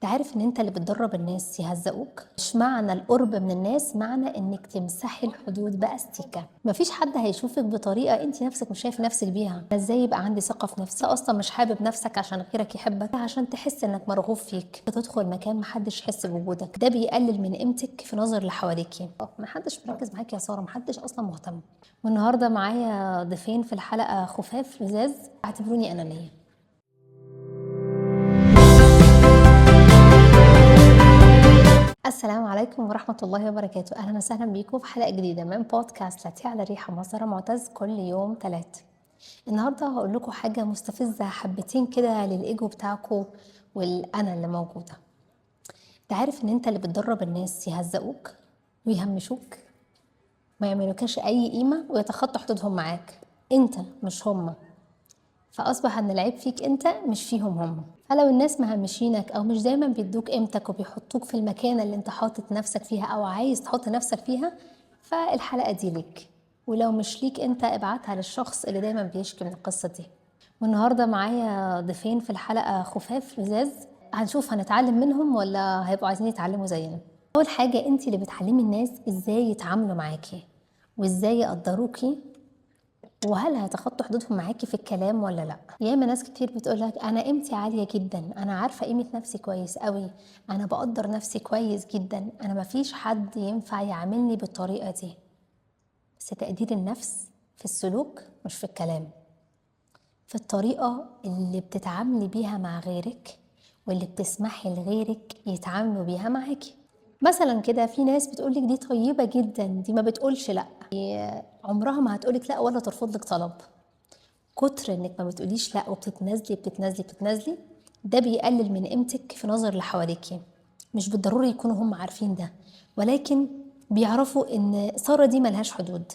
انت عارف ان انت اللي بتدرب الناس يهزقوك؟ مش معنى القرب من الناس معنى انك تمسحي الحدود باستيكه. مفيش حد هيشوفك بطريقة انت نفسك مش شايف نفسك بيها. ازاي يبقى عندي ثقة في نفسي؟ اصلا مش حابب نفسك عشان غيرك يحبك، عشان تحس انك مرغوب فيك، تدخل مكان محدش يحس بوجودك، ده بيقلل من قيمتك في نظر اللي حواليكي. محدش مركز معاك يا ساره، محدش اصلا مهتم. والنهارده معايا ضيفين في الحلقة خفاف لزاز، اعتبروني انانية. السلام عليكم ورحمة الله وبركاته، أهلا وسهلا بيكم في حلقة جديدة من بودكاست لاتية على الريحة مع سارة معتز كل يوم تلات. النهاردة هقول لكم حاجة مستفزة حبتين كده للإيجو بتاعكم والأنا اللي موجودة. انت عارف إن أنت اللي بتدرب الناس يهزقوك ويهمشوك، ما يعملوكاش أي قيمة ويتخطوا حدودهم معاك، أنت مش هما. فأصبح أن العيب فيك أنت مش فيهم هم. فلو الناس مهمشينك أو مش دايما بيدوك قيمتك وبيحطوك في المكان اللي أنت حاطط نفسك فيها أو عايز تحط نفسك فيها، فالحلقة دي ليك. ولو مش ليك أنت ابعتها للشخص اللي دايما بيشكي من القصة دي. والنهاردة معايا ضيفين في الحلقة خفاف لزاز، هنشوف هنتعلم منهم ولا هيبقوا عايزين يتعلموا زينا. أول حاجة، أنت اللي بتعلمي الناس إزاي يتعاملوا معاكي وإزاي يقدروكي، وهل هيتخطوا حدودهم معاكي في الكلام ولا لا. ياما ناس كتير بتقولك انا قيمتي عالية جدا، انا عارفه قيمة نفسي كويس قوي، انا بقدر نفسي كويس جدا، انا مفيش حد ينفع يعاملني بالطريقة دي. بس تقدير النفس في السلوك مش في الكلام، في الطريقة اللي بتتعاملي بيها مع غيرك واللي بتسمحي لغيرك يتعاملوا بيها معاكي. مثلا كده في ناس بتقولك دي طيبة جدا، دي ما بتقولش لا، عمرها ما هتقولك لا ولا ترفض لك طلب. كتر انك ما بتقوليش لا وبتتنازلي بتتنازلي بتتنازلي، ده بيقلل من قيمتك في نظر اللي حواليكي. مش بالضروري يكونوا هم عارفين ده، ولكن بيعرفوا ان سارة دي ملهاش حدود،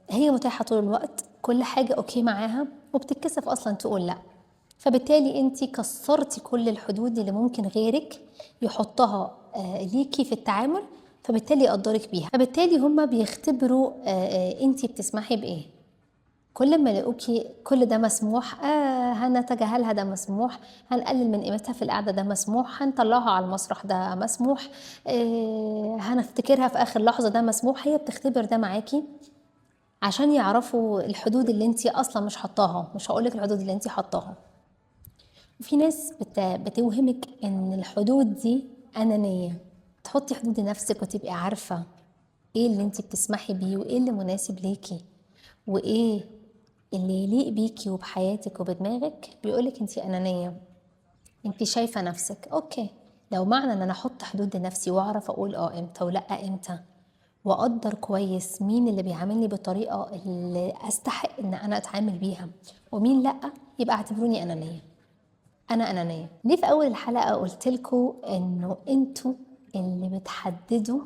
هي متاحة طول الوقت، كل حاجة okay معاها، وبتتكسف اصلا تقول لا. فبالتالي انتي كسرتي كل الحدود اللي ممكن غيرك يحطها ليكي في التعامل، فبالتالي يقدرك بيها. فبالتالي هما بيختبروا انتي بتسمحي بايه. كل ما يلاقوكي كل ده مسموح، هنتجاهلها ده مسموح، هنقلل من قيمتها في القعدة ده مسموح، هنطلعها على المسرح ده مسموح، هنفتكرها في اخر لحظة ده مسموح. هي بتختبر ده معاكي عشان يعرفوا الحدود اللي انتي اصلا مش حطاها. مش هقولك الحدود اللي انتي حطاها. وفي ناس بتوهمك ان الحدود دي انانية. تحطي حدود لنفسك وتبقي عارفه ايه اللي انتي بتسمحي بيه وايه اللي مناسب ليكي وايه اللي يليق بيكي وبحياتك وبدماغك. بيقولك انتي انانية، انتي شايفه نفسك. okay، لو معنى ان انا احط حدود لنفسي واعرف اقول امتى ولا امتى، واقدر كويس مين اللي بيعاملني بالطريقة اللي استحق ان انا اتعامل بيها ومين لا، يبقى اعتبروني انانية. انا انانية ليه؟ في اول الحلقة قلت لكم انه انتوا اللي بتحددوا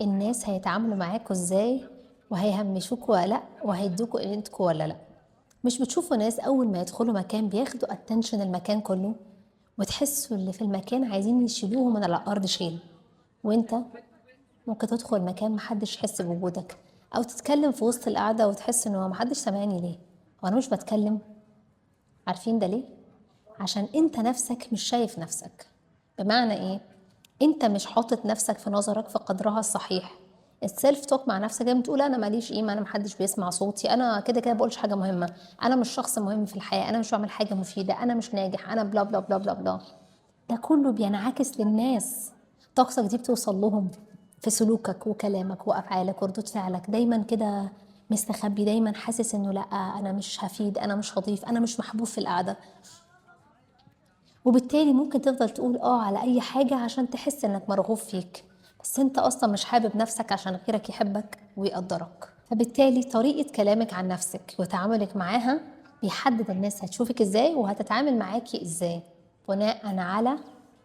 الناس هيتعاملوا معاكوا ازاي وهيهمشوكوا ولا لا وهيدوكوا قيمتكوا ولا لا. مش بتشوفوا ناس اول ما يدخلوا مكان بياخدوا attention المكان كله، وتحسوا اللي في المكان عايزين يشيلوه من على الارض شيل، وانت ممكن تدخل مكان محدش يحس بوجودك، او تتكلم في وسط القعدة وتحس انه محدش سامعني ليه، وانا مش بتكلم. عارفين ده ليه؟ عشان انت نفسك مش شايف نفسك. بمعنى ايه؟ انت مش حاطط نفسك في نظرك في قدرها الصحيح. ال self talk مع نفسك دايما بتقول انا ماليش قيمة، انا محدش بيسمع صوتي، انا كده كده بقولش حاجة مهمة، انا مش شخص مهم في الحياة، انا مش بعمل حاجة مفيدة، انا مش ناجح، انا blah blah blah blah blah. ده كله بينعكس للناس. طاقتك دي بتوصل لهم في سلوكك وكلامك وافعالك وردود فعلك. دايما كده مستخبي، دايما حاسس انه لا انا مش هفيد، انا مش هضيف، انا مش محبوب في القعدة. وبالتالي ممكن تفضل تقول على اي حاجة عشان تحس انك مرغوب فيك، بس انت اصلا مش حابب نفسك عشان غيرك يحبك ويقدرك. فبالتالي طريقة كلامك عن نفسك وتعاملك معاها بيحدد الناس هتشوفك ازاي وهتتعامل معاكي ازاي، بناء على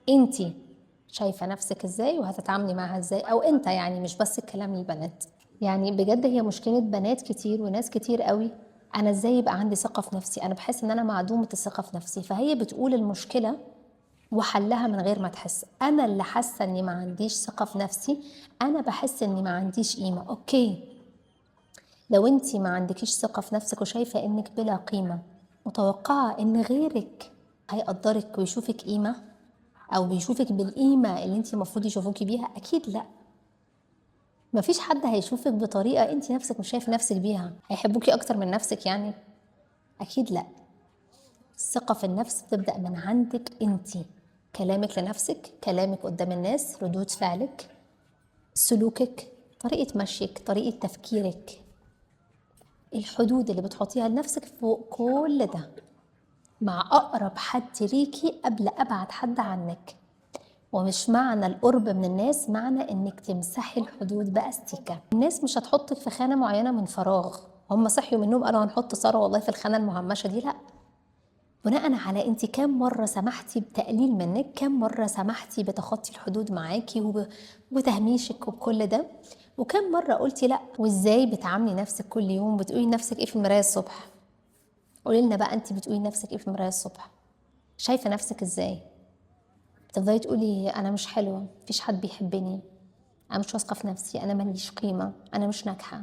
انتي شايفة نفسك ازاي وهتتعاملي معاها ازاي، او انت يعني، مش بس الكلام للبنات. يعني بجد هي مشكلة بنات كتير وناس كتير قوي. انا ازاي يبقى عندي ثقة في نفسي؟ انا بحس ان انا معدومة الثقة في نفسي. فهي بتقول المشكلة وحلها من غير ما تحس. انا اللي حاسة اني ما عنديش ثقة في نفسي، انا بحس اني ما عنديش قيمة. okay، لو انتي ما عندكيش ثقة في نفسك وشايفة انك بلا قيمة، متوقعة ان غيرك هيقدرك ويشوفك قيمة؟ او بيشوفك بالقيمة اللي انت المفروض يشوفوكي بيها؟ اكيد لا. مفيش حد هيشوفك بطريقة انت نفسك مش شايفه نفسك بيها. هيحبوكي اكتر من نفسك يعني؟ اكيد لا. الثقة في النفس بتبدا من عندك انت، كلامك لنفسك، كلامك قدام الناس، ردود فعلك، سلوكك، طريقه مشيك، طريقه تفكيرك، الحدود اللي بتحطيها لنفسك فوق كل ده، مع أقرب حد ليكي قبل أبعد حد عنك. ومش معنى القرب من الناس معنى إنك تمسحي الحدود بأستيكة. الناس مش هتحطك في خانة معينة من فراغ، هم صحيوا من النوم قالوا هنحط سارة والله في الخانة المهمشة دي، لأ. بناء على انت كام مرة سمحتي بتقليل منك، كام مرة سمحتي بتخطي الحدود معاكي وتهميشك وكل ده، وكام مرة قلتي لأ، وازاي بتعاملي نفسك كل يوم، بتقولي لنفسك ايه في المراية الصبح؟ قولي لنا بقى انت بتقولي لنفسك ايه في المراية الصبح؟ شايفة نفسك ازاي؟ بتفضلي تقولي انا مش حلوة، مفيش حد بيحبني، انا مش واثقة في نفسي، انا ماليش قيمة، انا مش ناجحة،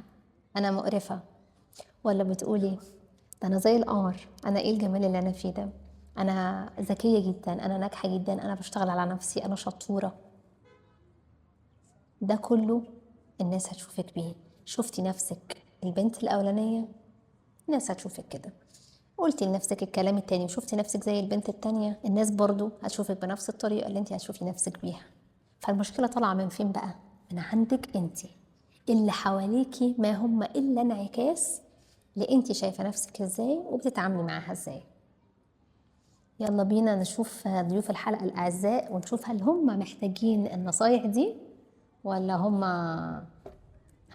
انا مقرفة؟ ولا بتقولي ده انا زي القمر، انا ايه الجمال اللي انا فيه ده، انا ذكية جدا، انا ناجحة جدا، انا بشتغل على نفسي، انا شطورة؟ ده كله الناس هتشوفك بيه. شفتي نفسك البنت الأولانية، الناس هتشوفك كده. قلتي لنفسك الكلام التاني وشفتي نفسك زي البنت التانية، الناس برضو هتشوفك بنفس الطريقة اللي انت هتشوفي نفسك بيها. فالمشكلة طالعة من فين بقى؟ من عندك انت. اللي حواليكي ما هم إلا انعكاس لانت شايفة نفسك ازاي وبتتعاملي معاها ازاي. يلا بينا نشوف ضيوف الحلقة الأعزاء ونشوف هل هم محتاجين النصايح دي ولا هم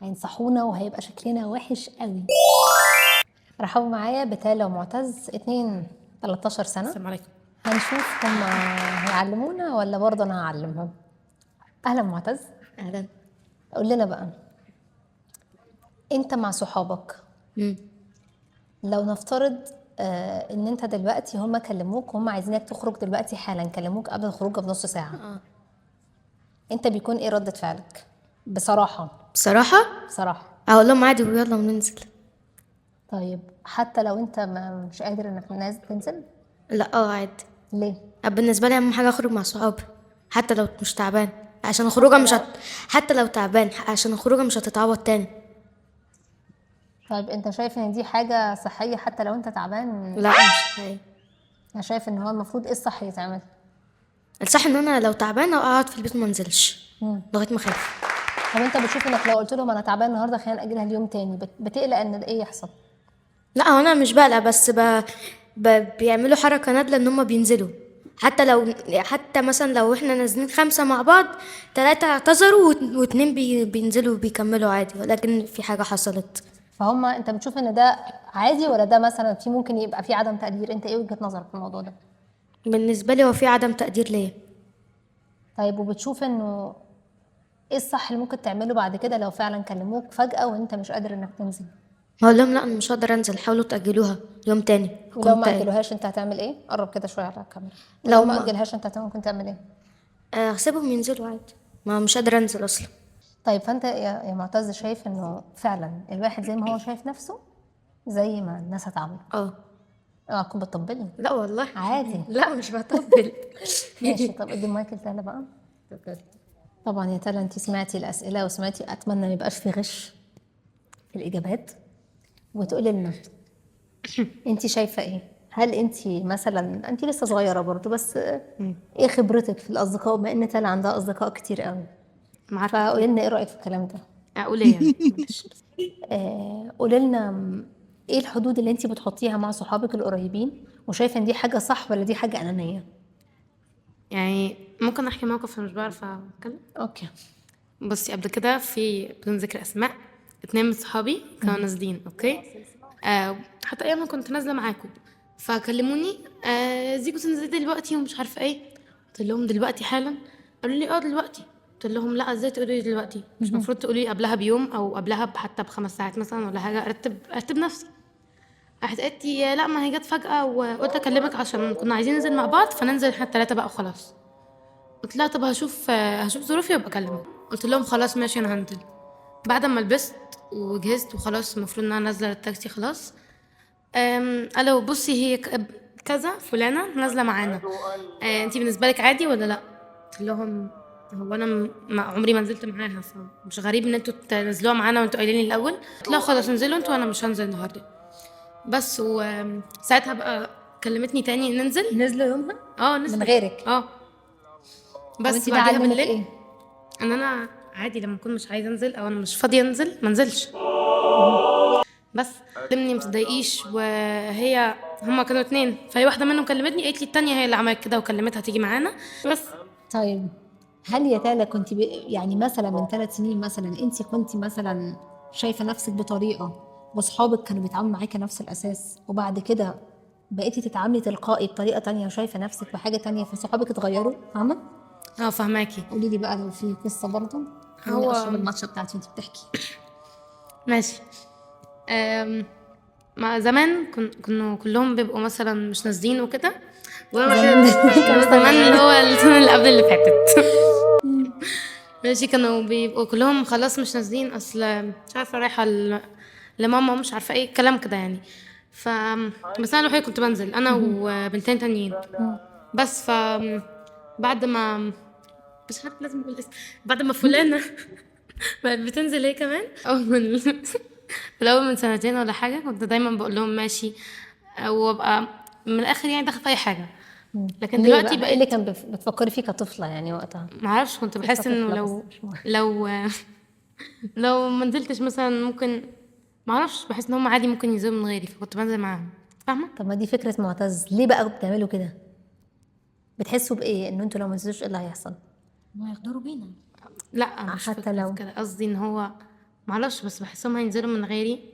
هينصحونا وهيبقى شكلنا وحش قوي. رحبوا معايا بتالا ومعتز، 2 13 سنة. السلام عليكم. هنشوف هم هيعلمونا ولا برضه أنا هعلمهم. أهلا معتز. أهلا. قول لنا بقى، أنت مع صحابك لو نفترض إن أنت دلوقتي هم كلموك وهم عايزينك تخرج دلوقتي حالا، كلموك قبل الخروج بنص ساعة، أنت بيكون إيه ردة فعلك؟ بصراحة. بصراحة؟ بصراحة أقول لهم عادي ويلا وننزل. طيب حتى لو أنت مش قادر إنك تنزل؟ لا عادي. ليه؟ بالنسبة لي أهم حاجة أخرج مع صحابي حتى لو مش تعبان، عشان الخروجة مش حتى لو تعبان عشان الخروجة مش هتتعوض تاني. طيب أنت شايف إن دي حاجة صحية حتى لو أنت تعبان؟ لا مش صحية. أنا شايف إن هو المفروض إيه الصح يتعمل؟ الصح إن أنا لو تعبان أقعد في البيت ما انزلش لغاية ما أخاف. طب أنت بتشوف إنك لو قلت لهم أنا تعبان النهاردة خلينا نأجلها ليوم تاني، بتقلق إن إيه يحصل؟ لا هو أنا مش بقلق، بس بيعملوا حركة نادلة إن هما بينزلوا، حتى مثلا لو إحنا نازلين 5 مع بعض، 3 اعتذروا و2 بينزلوا وبيكملوا عادي، ولكن في حاجة حصلت. فهم أنت بتشوف إن ده عادي ولا ده مثلا في ممكن يبقى في عدم تقدير؟ أنت إيه وجهة نظرك في الموضوع ده؟ بالنسبة لي هو في عدم تقدير ليا. طيب وبتشوف إنه إيه الصح اللي ممكن تعمله بعد كده لو فعلا كلموك فجأة وأنت مش قادر إنك تنزل؟ هقول لهم لا أنا مش هقدر أنزل، حاولوا تأجلوها يوم تاني. ولو ما أجلوهاش أنت هتعمل إيه؟ قرب كده شوية على الكاميرا. لو ما أجلهاش أنت ممكن تعمل إيه؟ هسيبهم ينزلوا عادي، ما مش قادر أنزل أصلا. طيب فأنت يا معتز شايف إنه فعلا الواحد زي ما هو شايف نفسه زي ما الناس هتعامله؟ اوعى تكون بتطبلي. لا والله عادي. لا مش بطبل. ماشي. طب ادي المايك لتالا بقى. طبعا يا تالا انت سمعتي الاسئلة وسمعتي، اتمنى ما يبقاش في غش في الاجابات، وتقولي لنا انت شايفه ايه. هل انت مثلا، انت لسه صغيرة برضو، بس ايه خبرتك في الاصدقاء بما ان تالا عندها اصدقاء كتير قوي؟ فقولي لنا ايه رايك في الكلام ده. اقول ايه يعني؟ قولي لنا ايه الحدود اللي انت بتحطيها مع صحابك القريبين، وشايفه ان دي حاجة صح ولا دي حاجة انانية؟ يعني ممكن احكي موقف انا مش بعرف اتكلم. okay. بصي قبل كده في بدون ذكر اسماء 2 من صحابي كانوا نازلين، okay، حتى ايام ما كنت نازله معاكم، فكلموني زيكو تنزلي دلوقتي ومش عارفه ايه. قلت لهم دلوقتي حالا؟ قالوا لي دلوقتي. قلت لهم لا ازاي تقولي لي دلوقتي؟ مش المفروض تقولي لي قبلها بيوم او قبلها حتى ب5 ساعات مثلا ولا حاجة، ارتب نفسي. راحت قالت لي لا ما هي جت فجأة وقلت اكلمك عشان كنا عايزين ننزل مع بعض، فننزل احنا ال3 بقى وخلاص. قلت لها طب هشوف ظروفي وابقى اكلمك. قلت لهم خلاص ماشي انا هنزل. بعد ما لبست وجهزت وخلاص المفروض ان انا نازله للتاكسي خلاص، قالوا بصي هي كذا فلانه نازله معانا، انتي بالنسبة لك عادي ولا لا؟ قلت لهم هو انا ما عمري ما نزلت معاها، فمش غريب ان انتوا تنزلوها معانا وانتوا قايلين لي الاول. قلت لها خلاص انزلوا انتوا، انا مش هنزل النهارده. بس وساعتها بقى كلمتني تاني ننزل. نزلوا يومها؟ نزلت من غيرك؟ بس وانتي ده بعدها علمك بالليل ايه؟ ان انا عادي لما اكون مش عايزه انزل او انا مش فاضية انزل ما انزلش. بس كلمني ما تضايقيش، وهي هما كانوا 2، فهي واحدة منهم كلمتني قالت لي التانية هي اللي عملت كده وكلمتها تيجي معانا. بس طيب هل يا تالا كنت يعني مثلا من 3 سنين مثلا انت كنت مثلا شايفه نفسك بطريقة واصحابك كانوا بيتعاملوا معاكي نفس الاساس، وبعد كده بقيتي تتعاملي تلقائي بطريقة تانية وشايفه نفسك بحاجة تانية فصحابك اتغيروا؟ فاهمه؟ فاهماكي. قولي لي بقى لو في قصة برضه. هو اشرب الماتشه بتاعتي وانت بتحكي. ماشي. ما زمان كانوا كلهم بيبقوا مثلا مش نازلين وكده، زمان اللي هو السنة اللي قبل اللي فاتت. ماشي، كانوا بيبقوا كلهم خلاص مش نازلين، اصل مش عارفه رايحة لماما مش عارفه ايه الكلام كده يعني. ف بس انا الوحيدة كنت بنزل، انا وبنتين تانيين بس. ف بعد ما مش عارفه لازم اقول اسم، بعد ما فلانه بقت بتنزل هي كمان، او من في الاول من سنتين ولا حاجة، كنت دايما بقول لهم ماشي وابقى من الاخر يعني داخله في اي حاجة. لكن دلوقتي بقى ايه اللي كان بتفكري فيه كطفله يعني وقتها؟ ما اعرفش، كنت بحس انه لو لو لو ما نزلتش مثلا ممكن، ما اعرفش، بحس ان هم عادي ممكن ينزلوا من غيري، فكنت بنزل معاهم. فاهمه؟ طب ما دي فكرة معتز، ليه بقى بتعملوا كده؟ بتحسوا بايه ان انتوا لو ما نزلتوش ايه اللي هيحصل؟ ما يغدروا بينا. لا مش حتى لو كده، قصدي ان هو ما اعرفش، بس بحسهم هينزلوا من غيري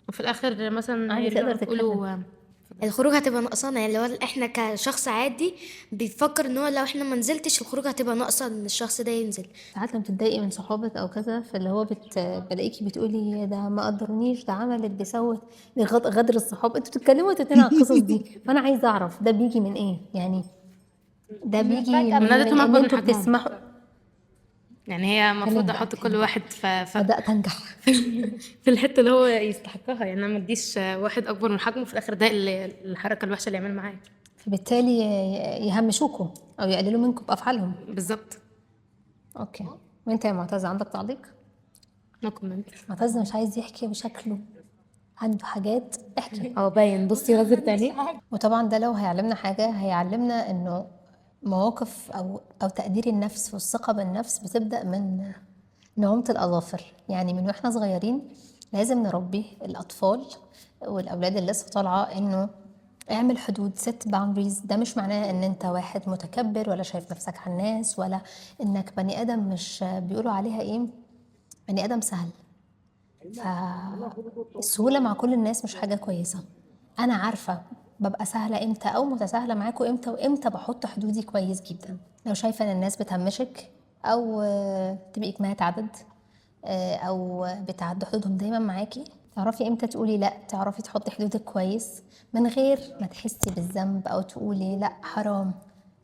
وفي الاخر مثلا عادي تقدر تتكلم. الخروج هتبقى ناقصانا، يعني لو احنا كشخص عادي بيفكر ان هو لو احنا ما نزلتش الخروج هتبقى ناقصه ان الشخص ده ينزل. ساعات لما بتتضايقي من صحابك او كذا، فاللي هو بلاقيكي بتقولي ده ما قدرنيش، ده عملت، دي سوت، دي غدر الصحاب. انتوا بتتكلموا انتوا الاتنين على القصص دي، فانا عايزه اعرف ده بيجي من ايه؟ يعني ده بيجي من ان انتوا بتسمحوا، يعني هي المفروض احط كل واحد بدات انجح في الحتة اللي هو يستحقها، يعني انا ما اديش واحد اكبر من حجمه في الاخر ده الحركة الوحشة اللي يعملها معايا، فبالتالي يهمشوكوا او يقللوا منكم بافعالهم. بالظبط. okay، وانت يا معتز عندك تعليق؟ no comment. معتز مش عايز يحكي وشكله عنده حاجات، احكي. باين، بصي نظرة عينيه. وطبعا ده لو هيعلمنا حاجة هيعلمنا انه مواقف أو تقدير النفس والثقة بالنفس بتبدأ من نعومة الأظافر. يعني من وإحنا صغيرين لازم نربي الأطفال والأولاد اللي لسه طالعة إنه اعمل حدود، set boundaries. ده مش معناه إن أنت واحد متكبر ولا شايف نفسك على الناس ولا إنك بني آدم مش بيقولوا عليها إيه، بني آدم سهل. فالسهولة مع كل الناس مش حاجة كويسة. أنا عارفة ببقى سهلة امتى او متساهلة معاكم امتى، وامتى بحط حدودي كويس جدا. لو شايفة ان الناس بتهمشك او تبقي كماهة عدد او بتعدي حدودهم دايما معاكي، تعرفي امتى تقولي لا، تعرفي تحطي حدودك كويس من غير ما تحسي بالذنب او تقولي لا حرام،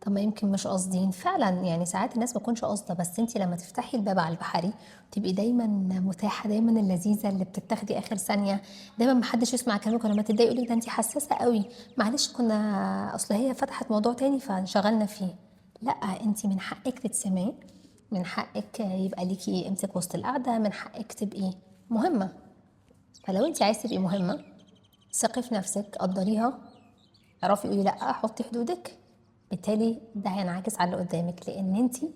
طب ما يمكن مش قاصدين فعلا. يعني ساعات الناس ما تكونش قاصده، بس انت لما تفتحي الباب على البحري تبقي دايما متاحة، دايما اللذيذة اللي بتتاخدي اخر ثانية، دايما ما حدش يسمع كلامك، ولما تتضايقي يقولك ده انت حساسة قوي، معلش كنا اصل هي فتحت موضوع تاني فانشغلنا فيه. لا، انت من حقك تتسمعي، من حقك يبقى ليكي قيمتك وسط القعدة، من حقك تبقي مهمة. فلو انت عايزه تبقي مهمة ثقي في نفسك، قدريها، اعرفي قولي لا، حطي حدودك، بالتالي ده هينعكس على اللي قدامك، لان انتي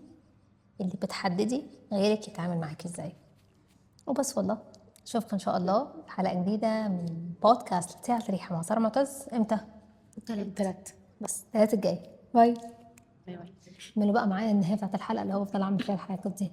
اللي بتحددي غيرك يتعامل معاكي ازاي. وبس والله، اشوفكم ان شاء الله في حلقة جديدة من بودكاست بتاعت ريحه مع ساره معتز. امتى؟ 3 بس 3 الجاي. bye bye bye. اعملوا بقى معايا النهاية بتاعت الحلقة اللي هو بفضل اعمل فيها الحركات دي.